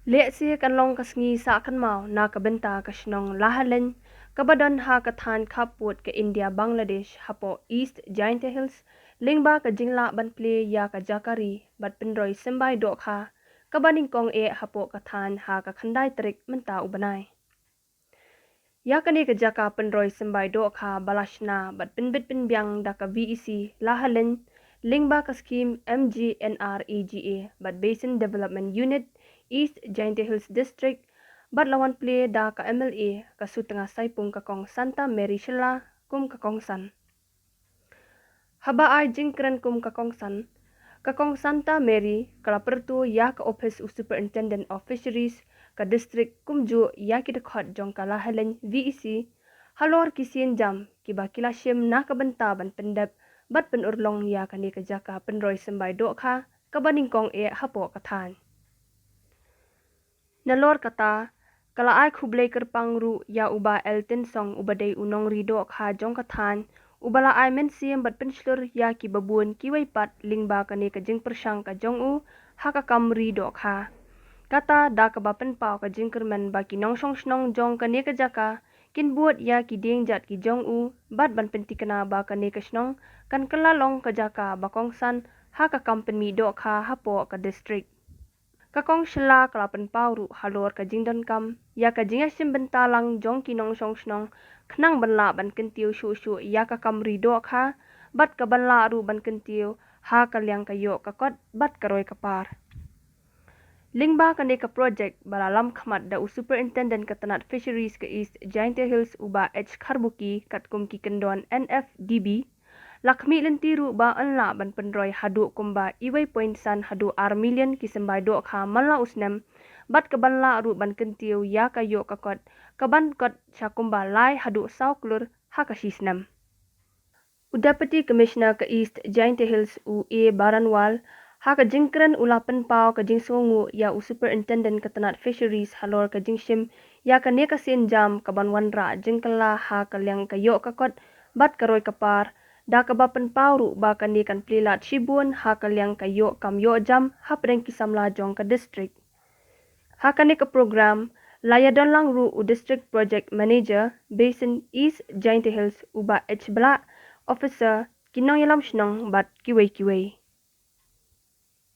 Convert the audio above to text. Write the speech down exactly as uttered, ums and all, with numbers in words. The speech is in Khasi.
Lehse kan long ka sngi sah kynmaw na ka bynta ka shnong Lahalein, kaba don ha ka thaiñ khappud ka India Bangladesh hapoh East Jaintia Hills, lyngba ka jinglah ban plie ïa ka jaka ri bad pynroi symbai dohkha, kaba nyngkong eh hapoh ka thaiñ ha ka khyndai tarik mynta u bnai. Ïa kane ka jaka pynroi symbai dohkha ba la shna bad pynbit pynbiang da ka V E C Lahalein, lyngba ka skhim M G N R E G A bad Basin Development Unit East Jaintia Hills District, bad la wan plie da ka M L A ka Sutnga Saipung ka Kong Santa Mary Shylla kum ka kongsan. Haba ai jingkren kum ka kongsan, ka Kong Santa Mary ka la pyrto ïa ka ophis u Superintendent of Fisheries ka district kumjuh ïa ki dkhot jong ka Lahalein V E C, halor ki sienjam kiba ki la shim na ka bynta ban pyndep bad pynurlong ïa kane ka jaka pynroi symbai dohkha, kaba nyngkong eh hapoh ka thaiñ. Nalor kata, ka la ai khublei kyrpang ruh ïa u Bah L Tynsong uba dei u nongri dohkha jong ka thaiñ, uba la ai mynsiem bad pynshlur ïa kiba bun kiwei pat lyngba kane ka jingpyrshang ka jong u ha ka kam ri dohkha. Kata da kaba pynpaw ka jingkyrmen ba ki nongshong shnong jong kane ka jaka kin bud ïa ki dienjat ki jong u, bad ban pyntikna ba kane ka shnong kan kylla long ka jaka ba kongsan ha ka kam pynmih dohkha hapoh ka district. Ka Kong Shylla ka la pynpaw ruh halor ka jingdonkam ïa ka jingïashim bynta lang jong ki nongshong shnong, khnang ban lah ban kyntiew shuh shuh ïa ka kam ri dohkha, bad ka ban lah ruh ban kyntiew ha ka liang ka ïoh ka kot bad ka roi ka par. Lyngba kane ka project ba la lam khmat da u Superintendent ka tnat Fisheries ka East Jaintia Hills u Bah H Kharbuki katkum ki kyndon N F D B, la khmih lynti ruh ba yn lah ban pynroi haduh kumba uwei point san haduh ar million ki symbai dohkha man la u snem, bad ka ban lah ruh ban kyntiew ïa ka ïoh ka kot, ka ban kot sha kumba lai haduh saw klur ha ka shi snem. U Deputy Commissioner ka East Jaintia Hills u A Baranwal, ha ka jingkren u la pynpaw ka jingsngewnguh ïa u Superintendent ka tnat Fisheries halor ka jingshim ïa kane ka sienjam ka ban wanrah jingkylla ha ka liang ka ïoh ka kot bad ka roi ka par, da kaba pynpaw ruh ba kane kan plie lad shibun ha ka liang ka ïoh kam ïoh jam hapdeng ki samla jong ka district. Ha kane ka program, la ïadon lang ruh u District Project Manager, Basin East Jaintia Hills u Bah H Blah, officer, ki nongïalam shnong bad kiwei kiwei.